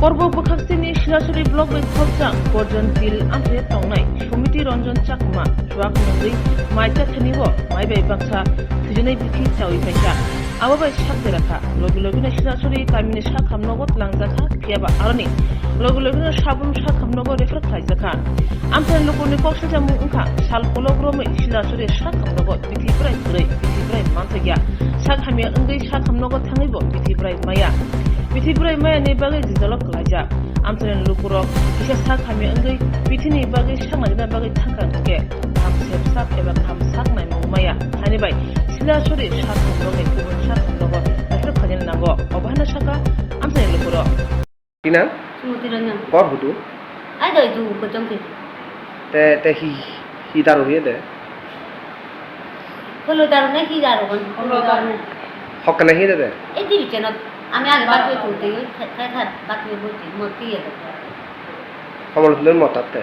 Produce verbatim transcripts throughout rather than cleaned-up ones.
Korbo bwkhaksini Silachari block bai khoroksa Gorjan Til amthai tongnai Somiti Ranjan Chakma chuak nungwi mai chathani o mai bai baksa thwijwnai bithi chawi paikha. Abo bai sak jera kha. Logi logino Silachari kamini sakham nogo twlangjakha, phiyaba aroni logi logino sabrum sakham nogo refer khlaijakha. Amthai lukurokni kok siljamung wngkha, sal kolok romwi Silachari sakham nogo bithi bwrai kwrwi, bithi bwrai manthokya. Sak hamya wngwi sakham nogo thangwibo bithi bwrai maya. Bithi bwrai mayani bagwi jwnjalo kwlaijak. Amchaini lukurok kisa sak hamya wngwi bithini bagwi sak naina bagwi thangkha hwnkhe, kaham sepsak eba kaham sak naimung maya. Haini bai Silachari sakham nogni kubun sakham nogo naisuk khaina nango. Obo hano sakha amchaini lukurok. Tina? Sumoti Ranjan. Kor hudu? Ai doi du kocong ke. Te, te hi, hi daru hi de? Kolo daru na hi daru kan? Kolo daru. Hok kana hi de de? Ei di bicheno, ami age batu tu de, thai thai batu bu di moti ye. Hamol hundur motat te.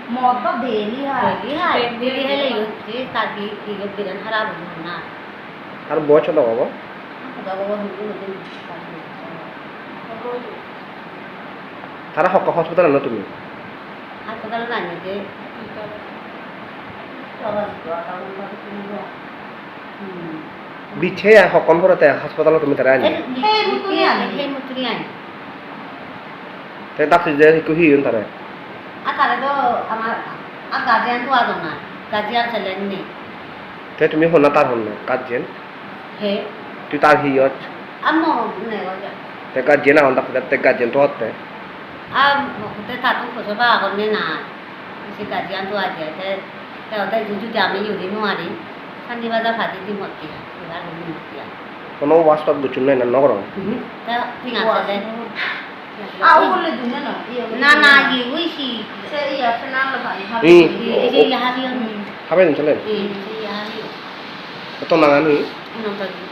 Mot to daily hai. Daily hai, daily hai le yo, je ta di, di yo biran harap na. Ar bo chwla obo? Tara hokka hospital ano tumi? Hospital nani je. Bichhe ya hokkon pore te hospital tumi tara ani? He mutuni ani. He mutuni ani. Te daksi je hiku hi yun tare? A tare do ama a guardian tu adona. Guardian selen ni. Te tumi honna tar honno guardian? He. Tui tar hi yoch? Amo ne oja. Te guardian ahon dak te guardian to hotte. A mo te ta tu ko ba agon ne na. Si guardian to aje te te ote juju jami yuri no ari. Sandi baja phadi di motti. Ibar ni motti. Kono wastop guchum nai na nogro. Te tinga se de. Ah, ule dun na, iya, ule Na, dun na, na. Ye, ui si. Se iya, se na lo ba, iya, Hmm. Ye, ye, ye, hari on. Habai nung chale. Ye, ye, ye, hari on. Oto nangani. Nang tadi.